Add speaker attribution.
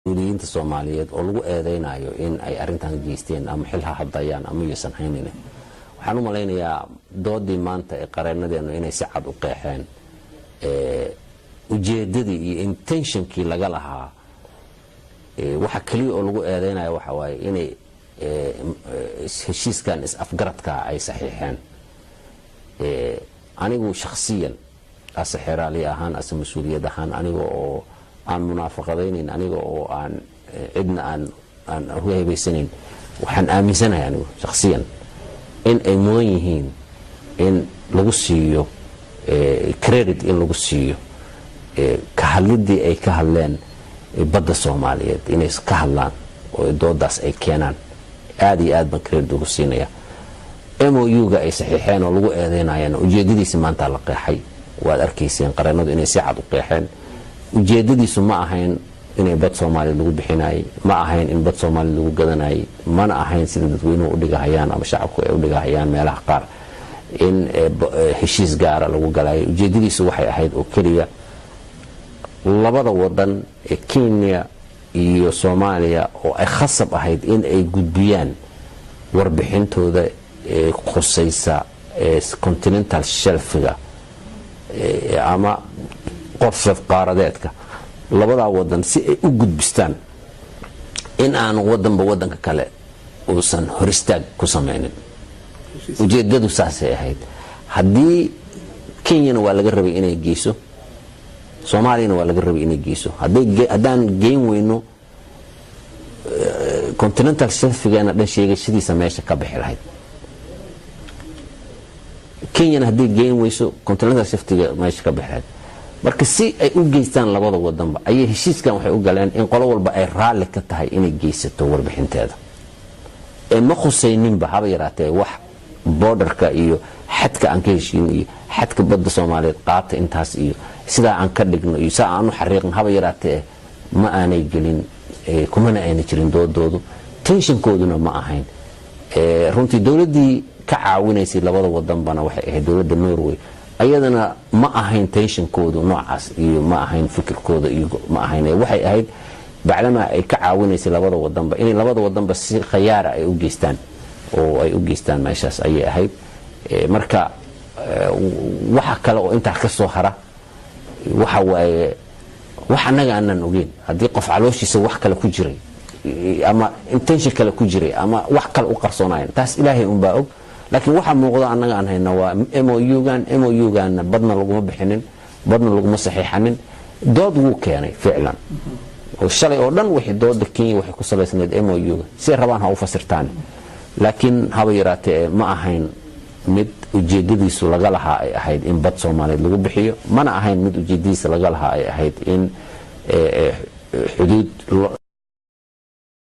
Speaker 1: Mas-uuliyiinta Soomaaliyeed oo lagu eedeynayo in ay arrintan geysteen ama xil ha hadayaan ama yuusan haynin, waxaan u malaynayaa doodii maanta ee qareenadeenu inay si cad u qeexeen ujeedadii iyo intentionkii laga lahaa. Waxa keliya oo lagu eedeynaya waxa waaye inay heshiiskan is-afgaradka ay saxiixeen. Anigu shakhsiyan, ase xeraali ahaan, ase mas-uuliyad ahaan, aniga oo aan munaafaqadaynayn, aniga oo aan cidna aan uga hebaysanayn, waxaan aaminsanahay anigu shakhsiyan in ay mudan yihiin in lagu siiyo credit, in lagu siiyo ka hadliddii ay ka hadleen badda Soomaaliyeed, inay ka hadlaan oo doodaas ay keenaan. Aad iyo aad baan credit ugu siinaya. MOU-ga ay saxiixeen oo lagu eedeynayana ujeedadiisa maanta la qeexay. Waad arkayseen qareenadu inay si cad u qeexeen. Ujeedadiisu ma ahayn inay bad Soomaaliya lagu bixinayay, ma ahayn in bad Soomaaliya lagu gadanayay, mana ahayn sida dadweynuhu udhigahayaan ama shacabku ay udhigahayaan meelaha qaar in heshiis gaara lagu galayay. Ujeedadiisu waxay ahayd oo keliya labada wadan ee Kenya iyo Soomaaliya oo ay khasab ahayd in ay gudbiyaan warbixintooda ee khusaysa continental shelfiga ama qorsaf qaaradeedka labadaa wadan, si ay u gudbistaan in aanu wadanba wadanka kale uusan hor istaag ku samaynin. Ujeedadu saasay ahayd. Haddii Kenyana waa laga rabay inay geyso, Soomaaliyana waa laga rabay inay geyso. Haddaan geyn weyno, continental shelfigeena dhan sheegashadiisa meesha ka bixi lahayd. Kenyana hadday geyn weyso, continental shelfiga meesha ka bixi lahayd. Marka si ay u geystaan labada wadanba ayay heshiiskan waxay u galeen in qolo walba ay raalli ka tahay inay geysato warbixinteeda. Ee ma khusayninba haba yaraatee wax borderka iyo xadka aan ka heshiin iyo xadka badda Soomaaliyeed qaata intaas iyo sidaa aan ka dhigno iyo saa aan u xariiqno, haba yaraatee ma aanay gelin, kumana ayna jirin doodoodu, tensionkooduna ma ahayn. Runtii dowladdii ka caawinaysay labada wadanbana waxay ahayd dowladda Norway. Ayadana ma ahayn tensionkoodu noocaas iyo ma ahayn fikirkooda iyo ma ahayn. Waxay ahayd bacdamaa ay ka caawinaysay labada wadanba inay labada wadanba si khayaara ay u geystaan oo ay u geystaan meeshaas ayay ahayd. Marka waxa kale oo intaa ka soo hara waxa waaye wax annaga aanan ogeyn. Haddii qof calooshiisa wax kale ku jiray ama intention kale ku jiray ama wax kale u qarsoonayan, taas Ilaahay unbaa og. Laakiin waxa muuqda annaga aan hayna waa MOU-gan. MOU-ganna badna laguma bixinin, badna laguma saxiixanin. Dood wuu keenay ficlan oo shalay oo dhan wixii dooda Kenya waxay ku salaysnayd MOU-ga, siay rabaan ha u fasirtaan, laakiin haba yaraatee ma ahayn mid ujeedadiisu laga lahaa ay ahayd in bad Soomaaliyeed lagu bixiyo, mana ahayn mid ujeedadiisa laga lahaa ay ahayd in xuduud